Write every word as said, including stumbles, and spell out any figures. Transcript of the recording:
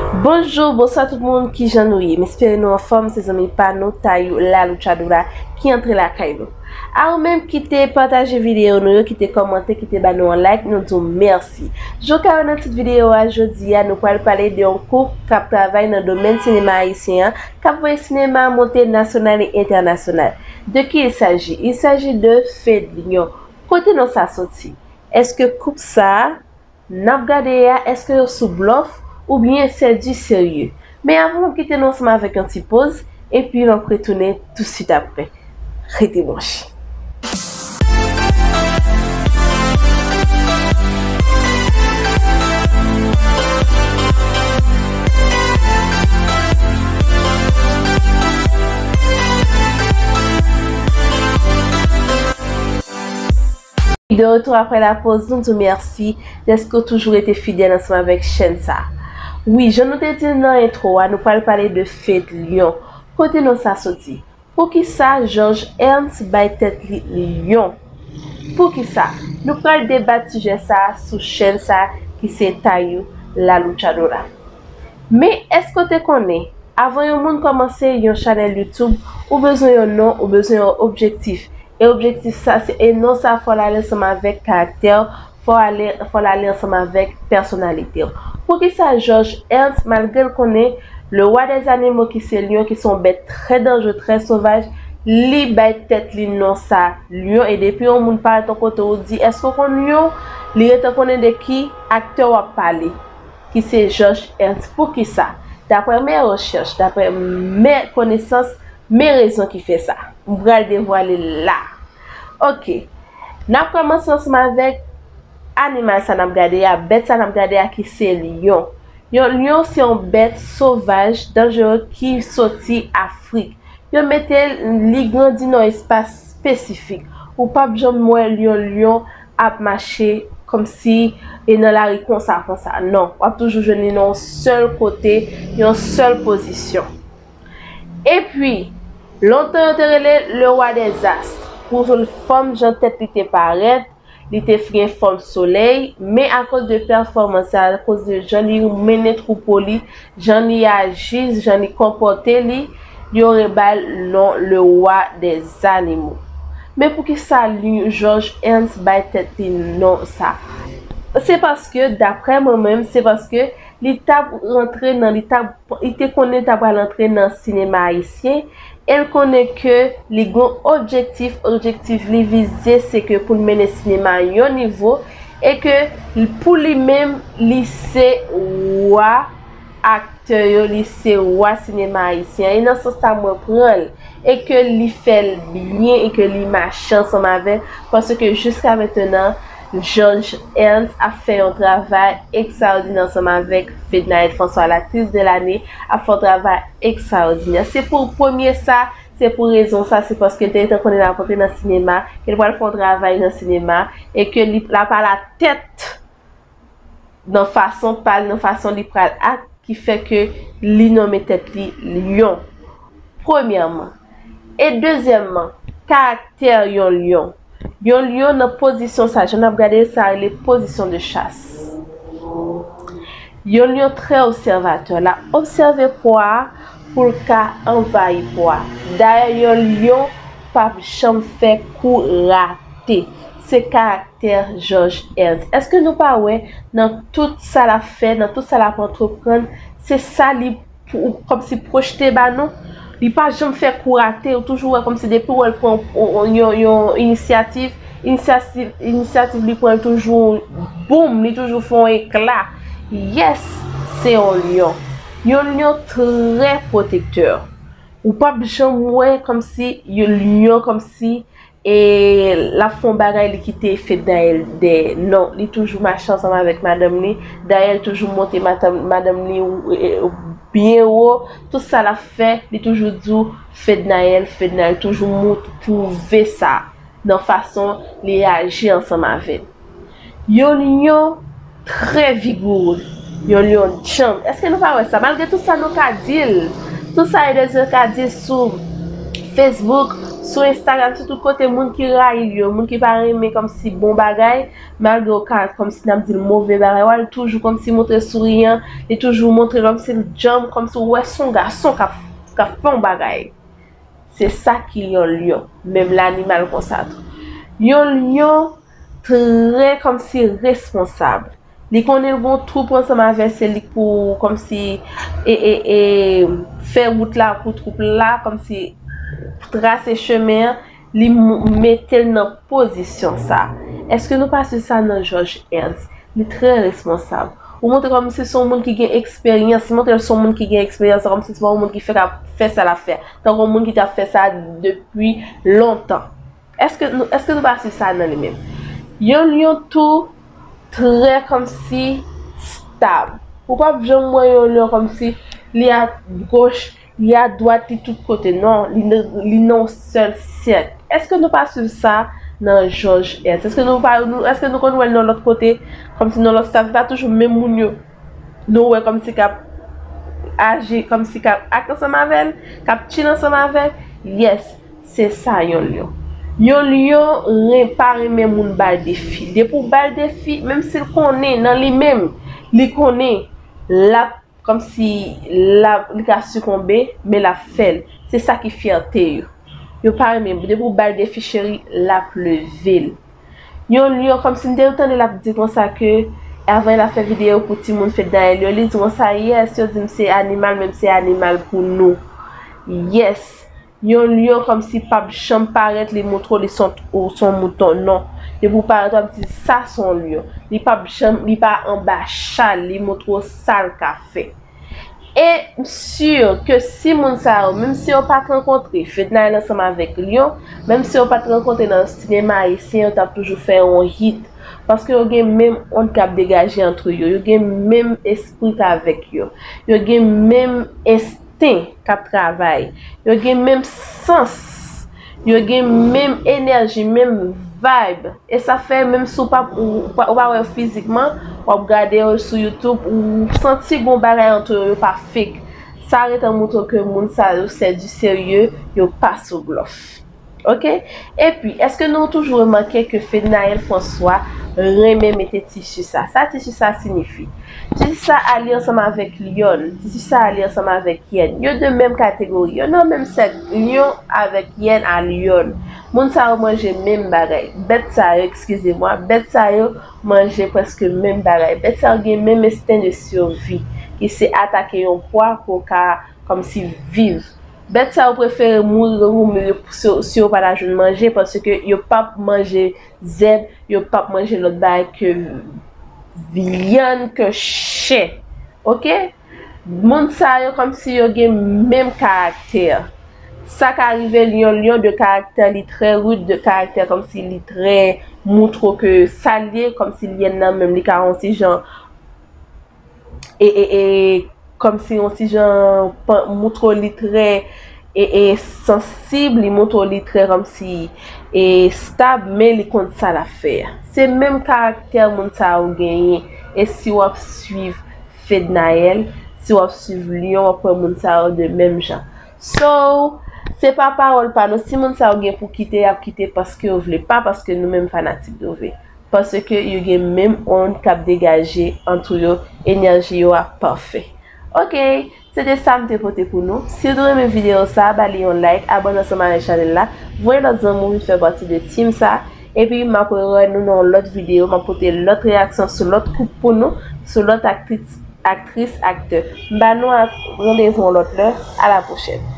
Bonjou, bonswa tout moun, kijan nou ye? M espere nou anfòm, se zanmi pa nou, Tayou La Luchadora, ki antre lakay nou. A ou menm ki te pataje videyo nou yo, ki te kòmante, ki te ba nou yon like, nou di w mèsi. Jan w ka wè nan tit videyo a, jodi a, nou pral pale de yon koup k ap travay nan domèn sinema ayisyen an, k ap voye sinema a monte nasyonal e entènasyonal. De qui il s'agit? Il s'agit de Fedlion. Kote non sa soti? Èske koup sa a n ap gade a, èske yo sou blòf oubyen c'est du sérieux? Men avan m ap kite nou ansanm avèk yon ti poz, epi m ap retounen tousuit apre. Rete branche. De retour après la pause, nou di w mèsi dèske w toujou rete fidèl ansanm avèk chèn sa. Wi, jan nou te di l nan entwo a, nou pral pale de Fedlion. Kote non sa soti? Poukisa Georges Ernst bay tèt li Lion? Poukisa? Nou pral debat sijè sa a sou chèn sa a ki se Tayou La Luchadora. Men èske w te konnen, avan yon moun kòmanse yon chanèl YouTube, ou bezwen yon non, ou bezwen yon objektif. E objektif sa, se, e non sa, fò l ale ansanm avèk karaktè w, fò ale, fò l ale ansanm avèk pèsonalite w. Poukisa Georges Ernst, malgre l konnen le roi des animaux ki se lyon, ki se yon bèt trè danjre, trè sovaj, li bay tèt li non sa, Lyon, e depi yon moun parèt yon kote, ou di, èske w konn lyon? Li gentan konnen de ki aktè w ap pale, ki se Georges Ernst. Poukisa? Daprè mè rechèch, daprè mè konesans, men rezon ki fè sa. M pral devwale l la. Oke. N ap kòmanse ansanm avèk animal sa n ap gade a, bèt sa n ap gade a ki se lyon. Yon lyon se yon bèt sovaj, danjere ki soti Afrik. Yo mete l, li grandi nan yon espas espesifik. Ou p ap janm wè yon lyon ap mache kòmsi e nan lari konsa, konsa. Non, w ap toujou jwenn li nan yon sèl kote, yon sèl pozisyon. Epi, lontan yo te rele le roi des astres, pou fòm jan tèt li te parèt, li te gen fòm solèy, men akoz de pèfòmans sa, akoz de jan li mennen twoupo li, jan li aji, jan li konpòte li, yo reba l non le roi des animaux. Men poukisa li, Georges Ernst bay tèt li non sa? Se paske, daprè mwen menm, se paske li t ap rantre nan, li t ap, li te konnen li t ap pral antre nan sinema ayisyen, e l konnen ke li gen yon objektif, objektif li vize se ke pou l mennen sinema yon nivo, e ke pou li menm, li se wa aktè yo, li se wa sinema ayisyen an. E nan sans sa mwen pran l, e ke li fè l byen, e ke li mache ansanm avè l, paske jiska mentenan, Georges Ernst ap fè yon travay ekstraòdinè ansanm avèk Fednaelle François, l'actrice de l'année, ap fè yon travay ekstraòdinè. Se pou premye sa, se pou rezon sa, se paske l te gentan konnen l ap rantre nan sinema, ke l pral fè yon travay nan sinema, e ke li, l ap alatèt nan fason pa l, nan fason li pral ak, ki fè ke li nonmen tèt li lyon. Premyèman. E dezyèmman, karaktè yon lyon. Yon lyon nan pozisyon sa, jan n ap gade l, sa rele pozisyon de chas. Yon lyon trè obsèvatè, l ap obsève pwa a pou l ka anvayi pwa a. Dayè, yon lyon p ap janm fè kou rate. Se karaktè Georges Ernst. Èske nou pa wè nan tout sa l ap fè, nan tout sa l ap antreprann, se sa li pou, kòmsi pwojte ba nou? Li pa janm fè kou rate, ou toujou wè kòmsi depi w wè l pran yon, yon, yon inisyativ, inisyativ, inisyativ li pran toujou boum, li toujou fè yon ekla. Yes, se yon lyon. Yon lyon trè pwotektè. Ou p ap janm wè kòmsi yon lyon kòmsi e l ap fè yon bagay, li kite Fednaelle dèyè. Non, li toujou mache ansanm avèk madanm li. Dayè, l toujou monte madanm, madanm li, e, byen wo. Tout sa l ap fè, li toujou di w Fednaelle, Fednaelle, toujou mou-, pwouve sa nan fason li aji ansanm avè l. Yon lyon trè vigoure, yon lyon djanm. Èske nou pa wè sa? Malgre tout sa nou ka di l, tout sa Eliezer ka di l sou Facebook, Sou Instagram, sou tout kote, moun ki rayi l yo, moun ki pa renmen kòmsi bon bagay, malgre w ka kòmsi n ap di l move bagay, w a l toujou kòmsi montre souriyan, li toujou montre kòmsi l djanm, kòmsi w wè se yon gason k ap, k ap fè yon bagay. Se sa ki yon lyon, menm lanimal konsa tou. Yon lyon trè kòmsi responsab. Li konnen l gon twoup ansanm avè l, se li k pou kòmsi e, e, e, fè wout la pou twoup la, kòmsi trase chemen an, li m- mete l nan pozisyon sa. Èske nou pa swiv sa nan George Ernst? Li trè responsab. Ou montre kòmsi se yon moun ki gen eksperyans, li montre l se yon moun ki gen eksperyans, kòmsi se pa yon moun ki fèk ap fè sa l ap fè. Tankou yon moun ki t ap fè sa depi lontan. Èske nou, èske nou pa swiv sa nan li menm? Yon lyon tou trè kòmsi stab. Ou p ap janm wè yon lyon kòmsi li a goch, li a dwat, li tout kote. Non, li nan, li nan yon sèl sèk. Èske nou pa swiv sa nan George Ernst? Èske nou pa, nou, èske nou konn wè l nan lòt kote, kòmsi nan lòt stab, se pa toujou menm moun yo nou wè kòmsi k ap aji, kòmsi k ap ak ansanm avè l, k ap chill ansanm avè l? Yes, se sa yon lyon. Yon lyon ren, pa renmen moun ba l defi. Depi w ba l defi, menm si l konnen nan li menm, li konnen l ap, kòmsi l ap, li ka sikonbe, men l ap fè l. Se sa ki fyète yo. Yo pa renmen, depi w ba l defi, cheri, l ap leve l. Yon lyon, kòmsi m te tande l ap di konsa ke, avan l ap fè videyo pou timoun Fednaelle yo, li di konsa, yes, yo di m se animal, men m se animal pou nou. Yes. Yon lyon kòmsi p ap janm parèt, li montre w li se yon, ou se yon mouton, non. Depi w parèt, w ap di, sa se yon lyon. Li p ap janm, li pa anba chal, li montre w sa l ka fè. E m si ke si moun sa yo, menm si yo pa t rankontre Fednaelle ansanm avèk lyon, menm si yo pa t rankontre nan sinema ayisyen, yo t ap toujou fè yon hit. Paske yo gen menm ond k ap degaje antre yo, yo gen menm espri k avèk yo, yo gen menm ensten k ap travay, yo gen menm sans, yo gen menm enèji, menm vibe. E sa fè, menm si w pa, ou, ou pa, ou pa wè yo fizikman, w ap gade yo sou YouTube, ou santi gon bagay antre yo, yo pa fake. Sa gentan montre ke moun sa yo, se di serye, yo pa sou blòf. Oke? Epi, èske nou toujou remake ke Fednaelle François renmen mete tisi sa? Sa tisi sa siyifi? Tisi sa ale ansanm avèk lyon. Tisi sa ale ansanm avèk yèn. Yo de menm kategori. Yo nan menm sèk. Lyon avèk yèn a lyon. Moun sa yo manje menm bagay. Bèt sa yo, eskize mwa, bèt sa yo manje prèske menm bagay. Bèt sa yo gen menm ensten de sivi, ki se atake yon pwa pou w ka kòmsi viv. Bèt sa yo prefere mouri, mouri si, si yo pa ta jwenn manje, paske yo p ap manje zèb, yo p ap manje lòt bagay ke vyann, ke chè. Oke? Moun sa yo kòmsi yo gen menm karaktè. Sa ka rive lyon, lyon de karaktè, li trè rid de karaktè, kòmsi li trè montre ke sa l ye, kòmsi l yèn nan menm, li ka yon ti jan e, e, e, kòmsi yon ti jan pa- montre li trè e, e, sansib, li montre li trè kòmsi e stab, men li konn sa l ap fè a. Se menm karaktè moun sa yo genyen. E si w ap swiv Fednaelle, si w ap swiv lyon, w ap wè moun sa yo de menm jan. So, se pa pawòl pa nou. Si moun sa yo gen pou kite, y ap kite paske yo vle, pa paske nou menm fanatik yo vle. Paske yo gen menm ond k ap degaje antre yo, enèji yo a pafè. Oke, se te sa m te pote pou nou. Si w te renmen videyo sa, ba li yon like, abòne ansanm avèk chanèl la, voye lòt zanmi w vin fè pati de team sa, epi m ap rewè nou nan yon lòt videyo, m ap pote lòt reyaksyon sou lòt koup pou nou, sou lòt aktris, aktris, aktè. M ba nou ak randevou yon lòt lè, a la pwochèn.